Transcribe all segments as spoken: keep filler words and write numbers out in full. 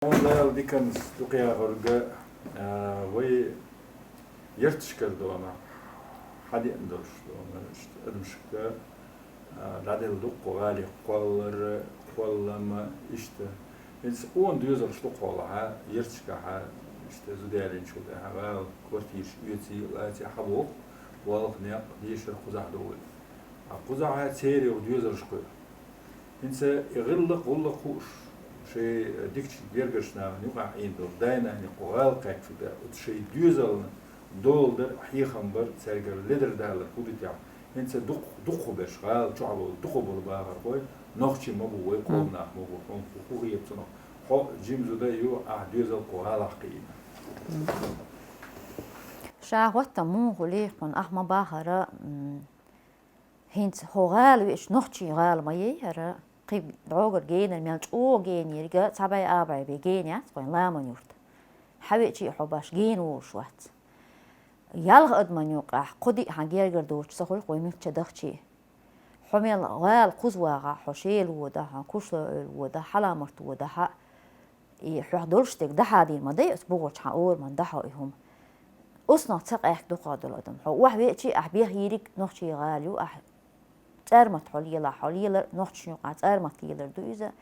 Дала диканца дукха яхарга, а, вай ярташкара дона, хьадеана долаш дона, иштта адамашка, а, дӀаделла дукха гӀалий кхоллар, кхоллам, иштта. ХӀинца къона доьзалаш дукха хьолахьа, ярташкахьа, иштта зуда ялийначул тӀехьагӀа гӀала квартираш оьций, лаций хьабоху, болх, некъ, дешар кхузахь довла. А кхузахьа церан доьзалаш кхуьу. ХӀинца и гӀиллакх, гӀуллакх хууш, шайн дикачу гергарчу нахана юкъахь Ӏийна долу дай-наной кху гӀала кхаьччу бен, оцу шайн доьзална дола дар, хьехам бар, цаьргара ледар далар хӀун ду техьа? ХӀинца дукх-, дукхахберш, гӀала чохь болу, дукхахболу бахархой нохчий ма бу, вай къоман нах ма бу, хьуна хӀун хета цунах? Хьо жима зуда а ю, ахь доьзал кху гӀалахь кхиийна. Ша хӀоттам муха хуьлий хьуна, ахь ма бахара, м, ХӀинца хӀо гӀала веача, нохчийн гӀала ма яй хӀара, кхин дӀогара генара мел чӀогӀа генийриг, цхьа бӀе а бӀе бен гена яц вайн ламан юрта. Хьан веачий хьо баш гена волуш вац. Ялх адаман юкъахь кхо-диъ хьан гергара доцуш ца хуьлу вай муьлххачу дахчий. Хьо мел гӀала кхуза вагӀахь, хьо Шела вода, хьо Кушлой-Эвла вода, Хьаламарт вода, хьа И хьох долуш дерг дӀахьадийр ма дай, оцу бухарчу хьан ораман дӀахьо и хӀума. Оцунах ца къаьхка дукхах долу адам. Хьо охьавеачий, ахь бехйийриг нохчийн гӀала ю, ахь цӀармат хьо лелахь, хьо лелар нохчашна юкъахь цӀармат лелар ду иза.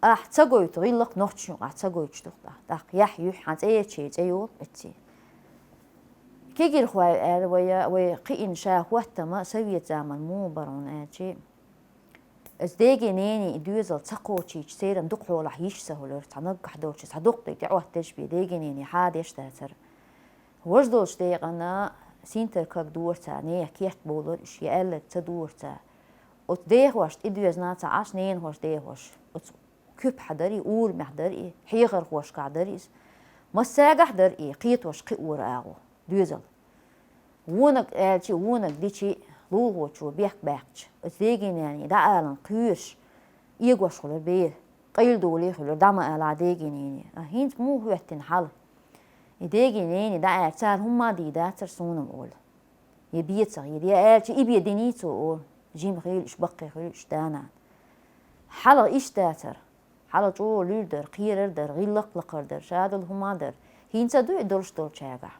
Ахь ца гойту гӀиллакх нохчашна юкъахь ца гойтуш ду-кх тӀаккха. ТӀаккха яхь юьхь хьан цӀе ечий, цӀе йолу эцций. Кегирхой аьлла вай, вай кхиъна ша хӀоттама совет заман муха бара хьуна аьлчи. Аса деге-нене и доьзал ца кхочийча, церан дукха хьолахь йиш ца хуьлура, цхьа наггахь долчу, цхьа дуккха тӀе тӀеӀоттадеш бен деге-нене хьадеш дацара. Важа долчу декъана синтар каг дора цара, нехан керт бовлура уьш, я аьлларг ца дора цара. Оцу дехошна тӀедоьзна ца Ӏаш, ненахоша, дехоша. Оцу куьпахь дара и, урамехь дара и, хьехархошкахь дара иза. Массаьргахь дара и, кхетош кхиора агӀо, доьзал. Вонаг аьлчи, вонаг дичи, лулахочо бехк баьккхича, оцу деге-нене дӀаалан кхоьруш, эгош хуьлура бер, къайладолий хуьлура, дӀа ма алахь деге-нене. А хӀинца муха хӀоьттина хьал? И деге-нене дӀааьлча, цара хӀумма а дийр дацара суна-м олу. Я бен ца хилла, я аьлча, и бен диний цо олу. Жима хилла уьш, баккхий хилла уьш, да-нана. Хьалха иштта дацара. Хьалха чӀогӀа луьра дара, кхерар дара, гӀиллакх лакхар дара, шадолу хӀума а дара. ХӀинца а ду и долуш долчаьргахь.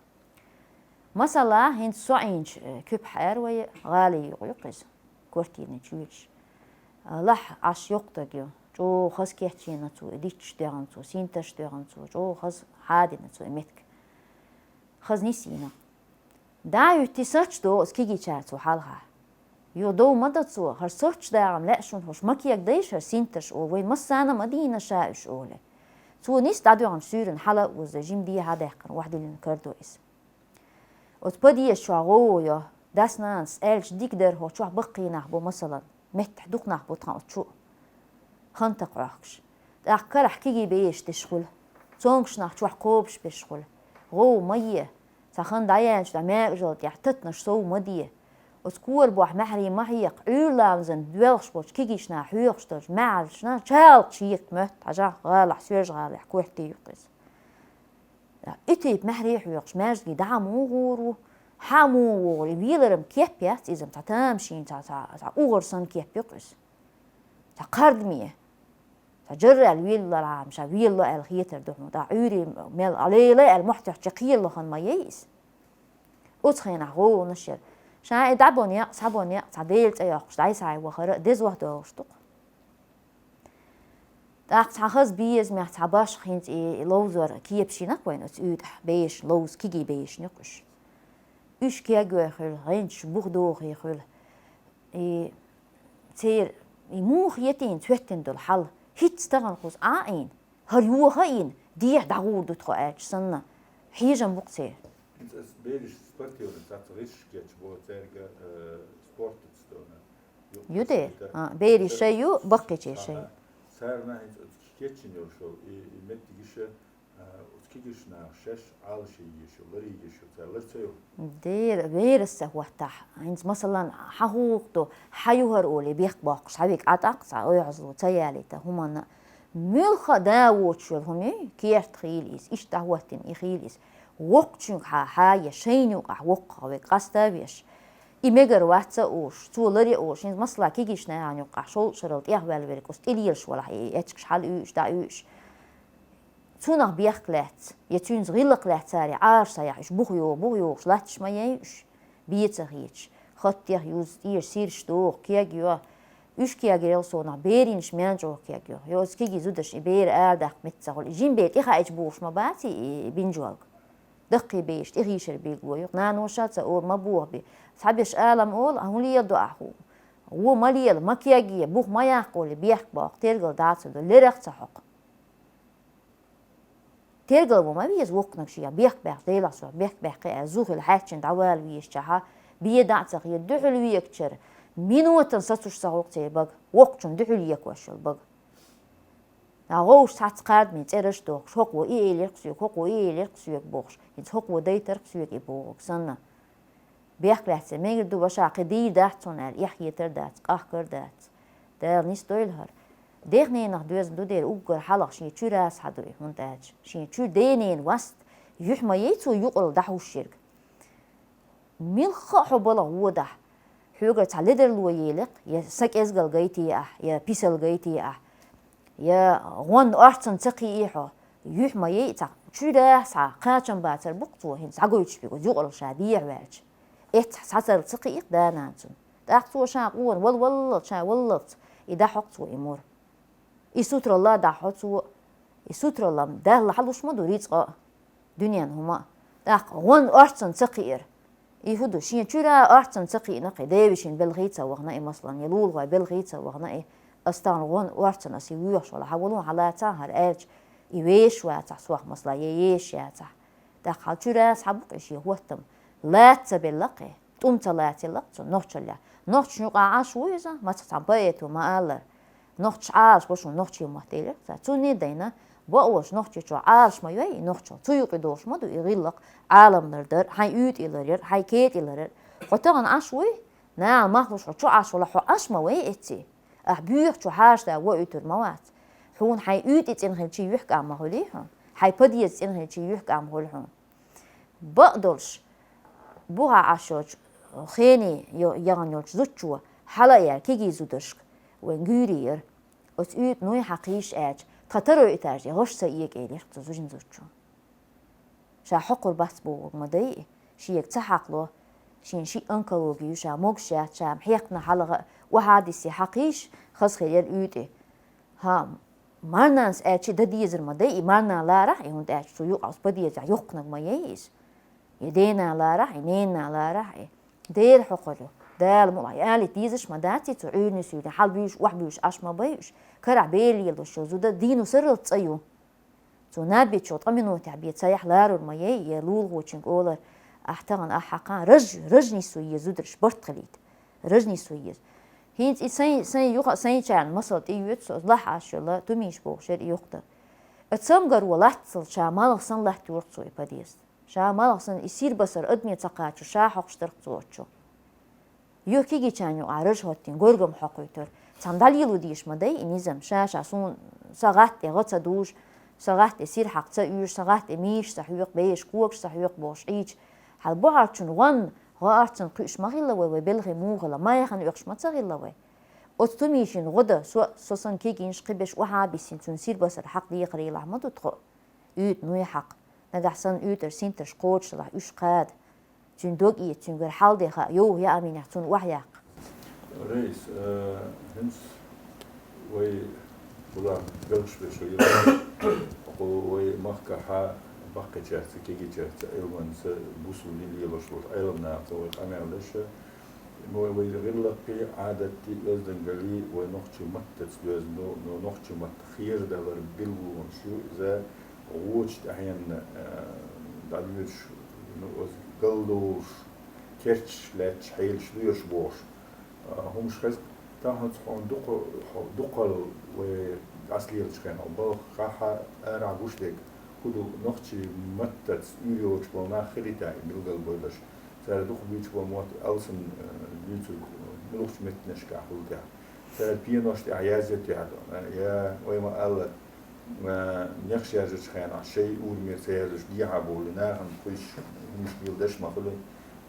Масала, хӀинца со Ӏийначу, э, куьпахь ара вай, гӀалин юкъа ю-кх иза, квартирный чуьйлаш. А, лахь Ӏаш йоккха стаг ю, чӀогӀа хаза кечйина цо, и дитташ доьгӀна цо, синтарш доьгӀна цо, чӀогӀа хаза хьадина цо и меттиг. Хаза нисйина. ДӀа а хӀуьттий, сурташ доху иза кегийчара цо хьалха. Юха дов ма до цо, хӀара сурташ дагӀана лаьа шуна, хӀорш ма кегадайша хӀара синтарш олу, вай массарна а ма дийна ша уьш олий. Цо нис дӀадоьгӀначу суьйранна хьала а оза, жима дехьа а даьккхина, охьадиллина карадо иза. Оцу подъезда чохь гӀовгӀа йо, дас-нанас аьлча дика дара, хӀокху чохь баккхий нах бу, масалан, меттахь дукха нах бу тхан оцу чу хан такха Ӏохкуш. ТӀаккха карахь кегий бераш деш хуьлу, цомгуш нах чохь кхобуш берш хуьлу. ГӀовгӀа ма е, цхьа хан дӀаяьлча, дӀа маьркӀажалла тӀехь татанаш сов ма де. Оцу корабохь маьхьарий ма хьекха, Ӏуьйра лаьмнан доьлхуш болчу кегийчу наха хьоьхуш долчу маьхьарчу наха чалгӀа шекта моьтту хьажахь гӀалахь, соьлжа гӀалахь, коьртий ю-кх иза. И тайпа маьхьарий хьоькхуш, маьждиге дӀа а муха гӀур ву, хьа а муха вогӀур, и велар-м кеп яц иза-м, цхьа тамашийна, цхьа, цхьа, цхьа угӀар санна кеп ю-кх иза. Цхьа кхардаме, цхьа жарра аьлла велалахь-м, ша велало аьлла хетар ду хьуна, тӀаккха Ӏуьйре мел лела аьлла мохь тоьхча кхерало хан ма яй иза. Оцу хенахь гӀовгӀанаш яра. Ша и дӀабо некъ, схьабо некъ, цхьа Делан цӀе йоккхуш, дӀай-схьай вахара а деза ваха догӀуш ду-кх. ТӀаккха цхьа хаза безамехь, цхьа башха хӀинца и ловзор кепаш йина-кх вайна оцу уьйтӀахь, бешан ловза, кегий бешан ю-кх уьш. Уьш кегой хуьлу, гӀенташ бух дохий хуьлу. И церан, и муха йитина, цхьоьттина долу хьал, хӀинцца тахана кхуза Ӏа а Ӏийна, хӀара йоха а йина, дехьа дӀагӀур ду тхо аьлча санна, хьежам бу-кх церан. ХӀинца ас бераш спортивный саца гӀирсаш кечбо цаьрга, э, спортаца дона. Ю де? А, берий шай ю, баккхийчей шай ю. Царна хӀинца оцу кечйина йолуш йолу и, и меттигаш, а, оцу кегийчу наха шаьш Ӏалашъеш ю, ларъеш ю, цара лар ца йо? Дера, бераш ца хӀоттахь. ХӀинца, масалан, хьан хӀугӀух ду, хьан ю хӀара олий, бехк боккхуш, хьан вига Ӏа тӀаккха цхьа оьгӀазло ца ялийта хӀуманна. Муьлхха а да воцуш йолу хӀума ю, керт хийла иза, иштта дӀахӀоттийна и хийла иза. Воккхачуьнга хьан, хьан е шайна юкъахь воккхагӀа вега къаста а веш. И мегар вац а олуш, цо лар а олуш, хӀинца масала кегийчу нахана юккъахь шовзткъа шарал тӀехваьлла верг, оцу тӀе лелаш валахь и эчигаш хьала уьйуш, дӀа уьйуш. Цунах бехк лаьцна, я цуьнца гӀиллакх лаьцна царех Ӏараш ца яхь, уьш бух йо-, бух йохуш латташ ма яй уьш, бен ца хеташ, хаттех юз, тӀера сираш доху, кегйо. Уьш кегйорал совнах бераш маьнчӀо кегйо. Йо, оцу кегий зударшна и бер арадаккха меттах хуьлу. И жима бер тӀехаийча бохуш ма бац и, и бинжолг. Даккхий бераш тӀехийшар билгало ю-кх. Наноша а ца олу, ма боху бен. Цхьаберш ала-м олу, а хӀун леладо ахь хӀу? Вон ма лела, ма кегйе, бух ма яккха олий, бехк боккху, тергал дӀа а ца до, лерах а ца хьокху. Тергал ван ма веза воккханиг шен, бехк баьккхича, Делах сох бехк баьккхи аьлла, зухила хьаьрчина дӀавала везачохь, бен дӀа а ца хета, дуьхьал вегачара, минотана сацош ца хуьлу-кх церан бага, воккхачунна дуьхьал екаш йолу бага. Нагахь вовшашца цхьацца кхардаме цӀераш а дохуш, хӀокхо и элира-кх соьга, хӀокхо и элира-кх соьга бохуш, хӀинца хӀокхо дайтира-кх соьга и бохург санна. Бехк лаьцна мегар ду, ваша, кхин дийр дац цунна аьлла, эхь хетар дац, къахкар дац. Дала нисдойла хӀара. Дех-ненах доьзна ду дера уггар хьалха шен чуьра схьаду и, хӀунда аьлча шен чуьра ден-ненан васт юьхь ма яй цо юкъаралла дӀахьуш ерг. Милха а хьо балха вон дахь, хьоьгара цхьа ледарло елий-кх, я са кӀезгал гайтий ахь, я писал гайтий ахь, я гӀонна орцанна ца кхиий хьо, юьхь ма яй цхьа чуьра схьа кхачам бацар бу-кх цо, хӀинца схьагойтуш бен оцу юкъаралла ша дехьаваьлча. Эццахь схьацарла ца кхиий-кх да-нана цунна. ТӀаккха цо ша къона вала-валлалц, ша валлалц, и дӀахьо-кх цо и мур. И сутаралла дӀахьо цо, и сутаралла-м Далла хьалуш ма ду рицкъа а, дуьненан хӀума а. ТӀаккха гӀонна орцанна ца кхиира. И хӀун ду, шен чуьра орцанна ца кхиъна-кх и, девешин белхий ца вахана и, масалан, я лулахой белхий ца вахана и, ас тахана гӀонна орцанна ас и воьхуш валахь, хьан вало, хьан лацахьа хӀара аьлча, и вешаш вацахь сох, масала, я ешаш яцахь. ТӀаккха хьал чуьра схьабу-кх и шен хӀоттам. Лаца ца белла-кх и, тӀум ца лацаелла-кх цо нохчаллехь. Нохчашна юкъахь Ӏаш ву иза, мацах цхьана поэто ма-аллара. Нохчаша Ӏалаш бу шуна нохчийн мотт элира-кх цо. Цунна а дайна, бакъволуш Нохчийчохь Ӏалаш ма йой и нохчалла. Цу юкъе долуш ма ду и гӀиллакх, Ӏаламлар дар, хьайн уьйтӀе ларъяр, хьайн кетӀе ларъяр. Хьо тахана Ӏаш вуй? Наха мах луш хьо чу Ӏаш валахь, хьо Ӏаш ма вай эцци. Ахь боьхачу хьаша да ван уьйтур ма вац. Хьуна хьайн уьйтӀе цӀена хилчий юьхькӀам ма хуьлий хьуна? Хьайн подъезд цӀена хилчий юьхькӀам хуьлу хьуна? Бакъдолуш, бухахь Ӏаш йолчу хене йо-, яхана йолчу зудчо хьала а яьлла кегий зударшка вайн гуьйре яра. Оцу уьйтӀа нуй хьан кхийша аьлча, тхан второй этажде гӀаш ца эга элира-кх цу жима зудчо. Ша хьокхур бац бохург ма дай и, шега ца хьакхало, шена шиъ онкологи ю, ша могуш яц, ша-м хьекхна хьалха а, охьадиссе хьан кхийша, хаза хир яра уьйтӀе. ХӀа, марнанас аьлча дан дезар ма дай и, марнана ларахь и, хӀунда аьлча цу юкъахь оцу подъездехь йоккханиг ма яй иза. И дена ларахь и, ненана ларахь и. Дера хьокхур ю. Дала мукъ лахь, и алийта дезаш ма дац и цу Ӏуьйранна суьйранна, хьалабуьйш, охьабуьйш Ӏаш ма бай уьш. Карахь бер лелош йолу зуда дийна сарралц цӀа ю. Цо наб бечо ткъа минотехь бен ца яхь ларур ма яй, я лулахочуьнга олар, ахь тахана, ахь хьакха, раж, раж нисо еза зударш барт хилийта. Раж нисо еза. ХӀинца и сайн, сайн юха а сайначарна масал тӀеоьцу со, лахьаш йолу Тумиш бохуш яра и йоккха дан. И цамгаро латтал ша малх санна латтайора-кх цо и подъезд. Ша малх санна и сирбасар адаме ца кхачо ша хьокхуш дара-кх цо оцу чу. Юха кегийчарна юкъахь раж хӀоттийна горгам хьокхуьйтура. Цхьамма дӀалело дезаш ма дай и низам, ша-ша суна сан гӀатта тӀе гӀа ца дужу, сан гӀатта тӀе сира хьакха ца уьйжу, сан гӀатта тӀе мийша ца хьоькху, бешан когаш ца хьоькху бохуш Ӏийча. Хьала бухьарчун гӀонна гӀа-орцанна кхуьуш ма хилла вай, вай белхий муха хилла, майхана оьхуш ма ца хилла вай. Оцу Тумишин гӀо дан, со, со санна кегийнаш кхиберш охьа а биссина, цуьнан сирбасар хьакха декхарийлахь ма ду тхо. УьйтӀа нуй хьакха. Нагахь санна уьйтӀара синтарш кхочуш делахь, уьш кхада. Цуьнан дог эца, цуьнгара хьал де хаа, йовха яа а минехь, цунна охьаяккха. Раиса, э, хӀинца вай булах белхаш беш вай, хӀокху вай махкахьа баккхийчаьрца, кегийчаьрца, Ӏилманца, бусулба дин лелош болчу Ӏеламнаха вай къамел деш, вай, вай гӀиллакхий, Ӏадатий, оьздангаллий вай нохчийн маттаца доьзна, но нохчийн матта херадалар билгалонаш ю иза, вочу тӀаьхьенна, э, дӀадоьдуш, ну, оцу галдолуш, керчаш лаьтташ хьелаш лоьраш бохуш. А, хӀумаш хеза, тахана хьуна дукха-, хьо-, дукхал вай дӀасалелачу хенахь, балхахьа арахь гуш дерг, хӀун ду нохчийн маттаца уьйр йоцуш болу нах хилийта и билгал бойдаш. Цара дукха буьйцуш болу мотт алсам, э, дуьйцург муьлхачу меттанашкахь хуьлу тӀехь. Цара пенош тӀехь язйо тӀехь, я, вай ма-аллара, а, нехаш яьржачу хенахь шайн урамера ца яьржаш дехьа бовлий, нахана кхуьйсуш хӀумаш леладеш ма хуьлий.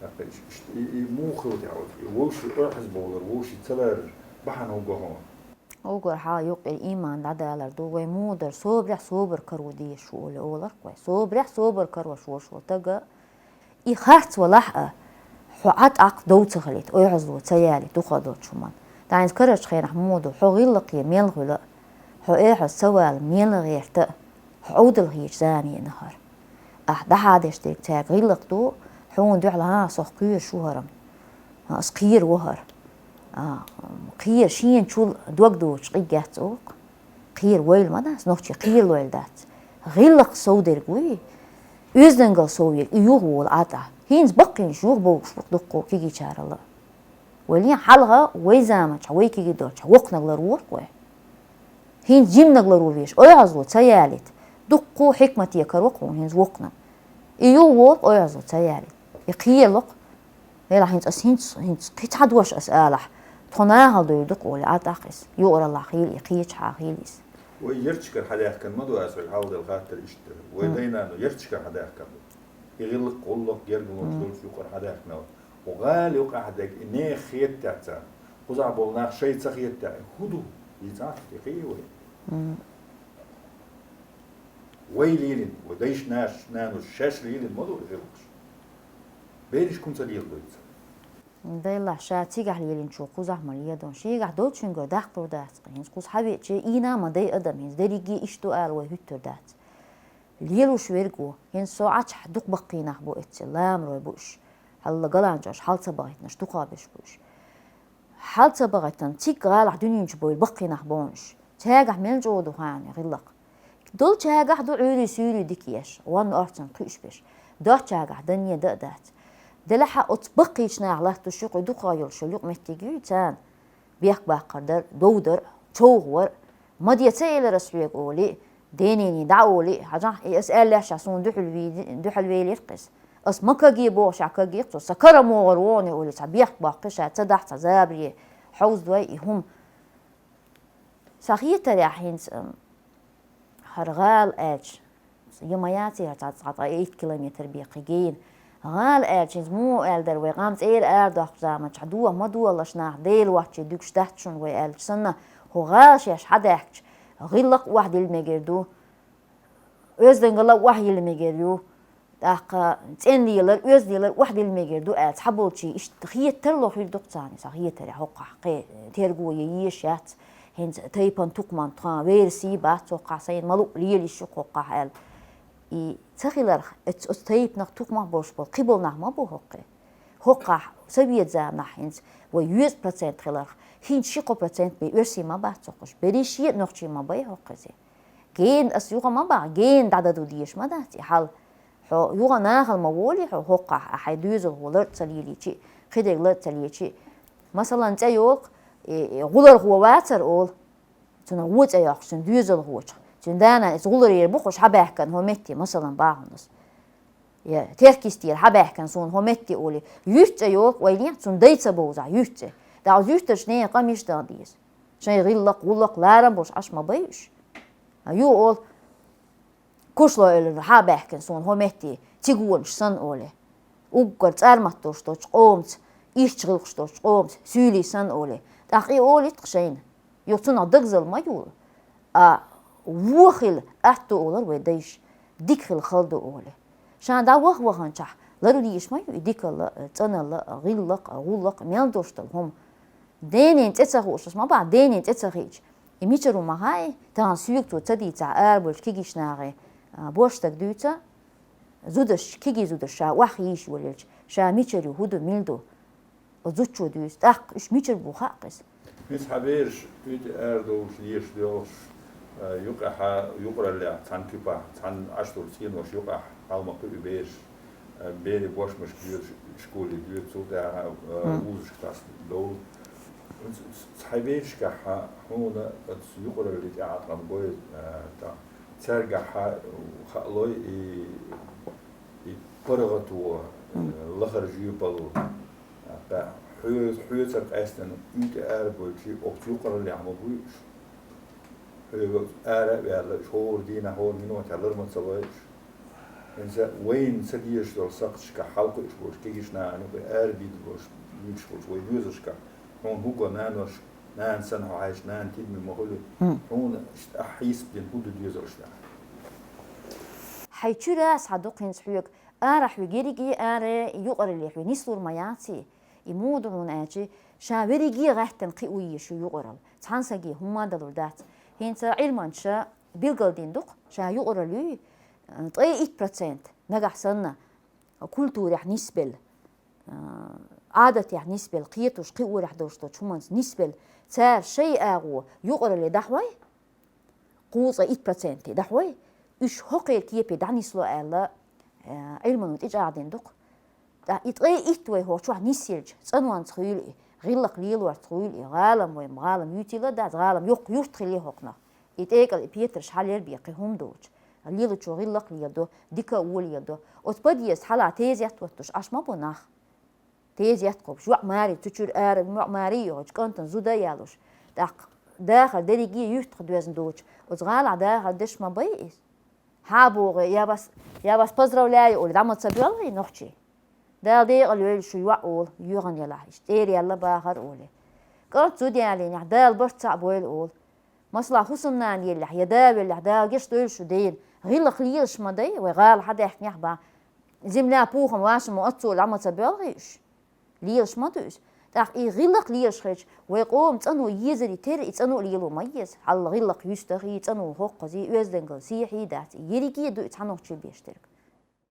ТӀаккха иштта и, и муха хилла тӀехь оцу, и вовшийн ойхьаза бовлар, вовшийн ца ларар бахьана хӀун го хьуна? Угар хьал юкъе иман дӀадалар ду, вай мудар собрехь собар каро дезаш ву оле оларх вай. Собрехь собар карош волуш волу тага, и харц валахь а, хьо Ӏа тӀаккха дов ца хилийта, ойхьазло ца ялийта дукха долчу хӀуманна. Тайнца карарчу хенахь муха ду, хьо гӀиллакхе мел хуьла а, хьо ойхьаз ца вала мел гӀерта а, хьо Ӏовдал хеташ заманахь хӀара. Ахь дӀахьадеш дерг цаьрга гӀиллакх ду, хьуна дуьхьал, хӀан, сох кхоьруш ву хӀара-м, хӀан, ас кхера ву хӀара. А, кхера шена чул дог доцуш къиг яц оха. Кхера войла ма дац, нохчий кхера войла дац. ГӀиллакх сов дерг вуй, оьздангалла сов ерг, и юха волу Ӏа тӀа. ХӀинца баккхийнаш юха бовгуш бу дуккха кегийчаралла. Вай лен хьалха, вай заманчохь, вай кегий долчохь, воккханиг ларвора-кх вай. ХӀинца жиманиг ларвеш, ойхьазло ца ялийта, дуккха хьикмате каро-кх хьуна хӀинца воккханиг. И юха волу-кх ойхьазло ца ялийта. И кхерало-кх. Делахь хӀинца ас хӀинца, хӀинца кхин цхьа дош ас алахь, тхо нахала довр ду-кх олий Ӏа тӀаккха иза. Юкъараллахь хила и, кхечахьа хила иза. Вай ярташкара хьадаьхкина ма ду аса, вай хьалха делла хаттар иштта дара. Вай дай-наной ярташкара хьадаьхкина ду. И гӀиллакх, гӀуллакх, гергарлонаш долчу юкъара хьадаьхкина. Кху гӀала юкъахь дерг и нехан хетта царна. Кхузахь болу нах шайн ца хетта, и хӀун ду? Иза цхьаъ тӀе кхии вай. Вай лелийна, вай дайша наш-, наноша шаьш лелийна ма ду и гӀиллакхаш. Берриш хӀунда ца леладо иза? Делахь ша цигахь лелийначо кхузахь ма леладо. Шегахь долчуьнгара даккхалур дац-кх. ХӀинца кхуза хьавеача, ийна а ма дай адам, хӀинца дерриге иштта ду ала вай хӀуьттур дац. Лелош верг ву, хӀинца со Ӏачахь дукха баккхий нах бу эццул, ламарой бу уьш. Хьалла галанчаш хьал ца бахийтинарш дукха берш бу уьш. Хьал ца бахийтина, цигахь гӀалахь дуьнен чу бевлла баккхий нах бу хьуна уьш. Цаьргахь мел чӀогӀа ду хьуна гӀиллакх. Долчаьргахь ду Ӏуьйре-суьйре дика еш, ванна орцанна кхуьуш берш. Доцчаьргахь данне дан а дац. Делахь а оцу баккхийчу наха латтош ю-кх и дукха йолуш йолу юкъаметтиг юй царна. Бехк баккхар дара, дов дара, човха вара. Ма де ца элира ас хьоьга олий, денений дӀа олий, хьажахь, и ас аьллехь ша суна дуьхьал вийди-, дуьхьал велира-кх иза. Ас ма каге бохушехь кагийра-кх цо, сан кара могӀар вогӀу олий, цхьа бехк боккхий ша, ца дахь цхьа забаре, хьовзадой и хӀума. Сан хетарехь хӀинца, ам, хӀара гӀала аьлча, я ма яций хӀара цхьа, цхьа ткъа итт километр бен кхин гена. ГӀала аьлча, хӀинца муха аьлла дара вай, къам цӀера арадоккхучу заманчохь, доха ма долалаш нах, Дела воцчий дуьгуш дац шуна вай аьллачу санна, хӀокху гӀала шаьш хьадаьхкича, гӀиллакх а охьадилла мегар ду, оьздангалла а охьайилла мегар ю, тӀаккха цӀена лелар, оьзда лелар охьадилла мегар ду аьлла, цхьаболчийн иштта хета тарло хир ду-кх царна, сан хетарехь, хӀокхахь кхин терго ян езаш яц, хӀинца тайпана, тукхаман тхан версий бац хӀокхахь, сайна ма-луъу лела йиш ю-кх хӀокхахь аьлла. И ца хиларх, оцу, оцу тайпанах, тукхамах болуш болу кхин болу нах ма бу хӀокхе. ХӀокхахь совет заманахь хӀинца вай дезткъа процент хиларх, хӀинца ши-кхо процент бен оьрсий ма бац хӀокхуш, берриш а нохчий ма бай хӀокхуьзе. Гена ас юха ма бахьа, гена дӀадан ду дезаш ма дац и хьал. Хьо юха нахала ма волий хьо хӀокхахь, ахь хьайн доьзалхо лар а ца лелийчи, кхидерг лар а ца лелийчи. Масалан, цӀе йолу-кх, и, и гӀулархо вацара олу. Цунах вон цӀе йоккхуш, цуьнан доьзалхочух. Цуьнан да-нана иза гӀуларера бу хууш хьабаьхкина хӀо метте, масалан, бахьанас. Я теркйистера хьабаьхкина суна хӀо метте олий, юьртта цӀе йолу-кх вайна, цунна дай ца бовзахь, юьртта цӀе. ТӀаккха юьртарчу нехан къамелаш дан деза. Шайн гӀиллакх, гӀуллакх, ларам болуш Ӏаш ма бай уьш. А ю олу, Кушло-Эвлара хьабаьхкина суна хӀо метте, цигонаш санна олий. Уггар цӀармат долуш долчу къомаца, ирча гӀиллакхаш долчу къомаца, суьйлий санна олий. ТӀаккха и олийта-кх шайна. Юха цунах дагзал ма юла. А вон хила атто олура вай дайша, дика хила хала ду олий. Ша дӀаваха-ваханчохь лару дийша ма ю и дикалла, цӀаналла, гӀиллакх, гӀуллакх, мел долуш долу хӀума. Денин цӀе ца хууш ас ма бахьа, денин цӀе ца хиъча. И мичара ву ма хаьа, тахана соьга цо ца дийцахь, арабевллачу кегийчу нахе, а, боьрша стаг дуьйцу, зудаш, кегий зудаш ша охьахиъна йолуьйтуш, ша мичара ю, хӀун ду, мила ду. Оцу зудчо дуьйцу, тӀаккха уьш мичара бу хаьа-кх иза. Хьуьнца хьан бераш, уьйтӀа арадовлуш, лелаш, доьлхуш, а, юкъахь, юкъараллехь, цхьана куьпахь, цхьана Ӏаш долу цӀенош юкъахь, хьалма кхуьу бераш, а, берийн бошмашка доьду, школе доьду, цул тӀаьхьа, а, вузашка тасна довла. Хьуьнца цхьайн берашкахь хьуна оцу юкъараллин тӀаьхьа тхан гой, а, тӀаккха цаьргахь хаалой и, и паргӀато, э, лахара жоьпалло. ТӀаккха хьо-, хьоьцара къаьстина уьйтӀа арабевлчи, оцу юкъараллехь ма буй уьш. Хьоьга ара а ваьлла, уьш хӀора дийнахь, хӀора минотехь лар ма ца лой уьш. ХӀинца вайна ца дезаш долу сакхташкахь хьалакхуьуш болуш, кегийчу нахана юкъе арабийдина болуш, буьйцуш болуш вайн доьзалшкахь, хьуна хӀугга нанош Нана санна хьо хьаьжча, нана тидаме ма хуьлу. Хьуна иштта ахь хьийсап дина хӀун ду дезалаш да? Хьай чуьра схьа ду хӀинца хьоьга. Ара хьоьга ерриге ара юкъаралле хьоьга нислур ма яц и. И муха ду хьуна аьлча, ша верриге гӀаьттина кхио езаш ю юкъаралла. Цхьана сага хӀумма а далур дац. ХӀинца Ӏилманчаша билгалдина ду-кх, ша юкъаралла юй, ткъе итт процент нагахь санна культурехь нисбелла, Ӏадатехь нисбелла, кхеташ, кхиорехь долуш долчу хӀуманца нисбелла, цара шайн агӀо юкъаралле дӀахьой, кхузткъе итт проценте дӀахьой, уьш хӀокхеран кепе дӀанисло аьлла, Ӏилмано тӀечӀагӀдина ду-кх. ТӀаккха и ткъе итт вай хӀокху чохь нисъелча, цӀанонца хуьлу и, гӀиллакх лелорца хуьлу и, гӀалам вай, гӀалам юьйцийла дац, гӀалам йоккха юрт хилла хӀокхунах. И тӀекӀал, и петарш хьалербе кхин хӀума доцуш, лелачо гӀиллакх леладо, дика а волаелдо. Оцу подъезда хьалха тезет оттуш Ӏаш ма бу нах. Тезет кхобуш, йоӀ маре, цу чуьра ара йоӀ маре а йохуьйтуш, кӀантана зуда а ялош. ТӀаккха дахар дерриге а юьртах доьзна доцуш, оцу гӀалахь дахар деш ма бай иза. Хьан боху, я вас, я вас поздравляю олий, дӀа ма ца боьлхий нохчий. Дала декъала йойла шу йоӀ олу, йоьхана елахь, иштта тӀера яьлла бахар олий. КӀант зуда ялийнехь, Дала барт цхьаъ бойла олу. Масала, хӀусамнана еллехь, я да веллехь, Дала гечдойла шу дена. ГӀиллакх лелаш ма дай, вай гӀала хьан даьхкинехь бан. Земля пухом вашему отцу дӀа ма ца боьлхий уьш. Лелаш ма ду иза. ТӀаккха и гӀиллакх лелаш хилча, вай къоман цӀано езаре терра и цӀано а лело ма еза. Хьал гӀиллакх юьстахь, и цӀано хӀоккхузий, оьздангалла сехьий дац. И ерриге а ду и цхьа нохчий беш дерг.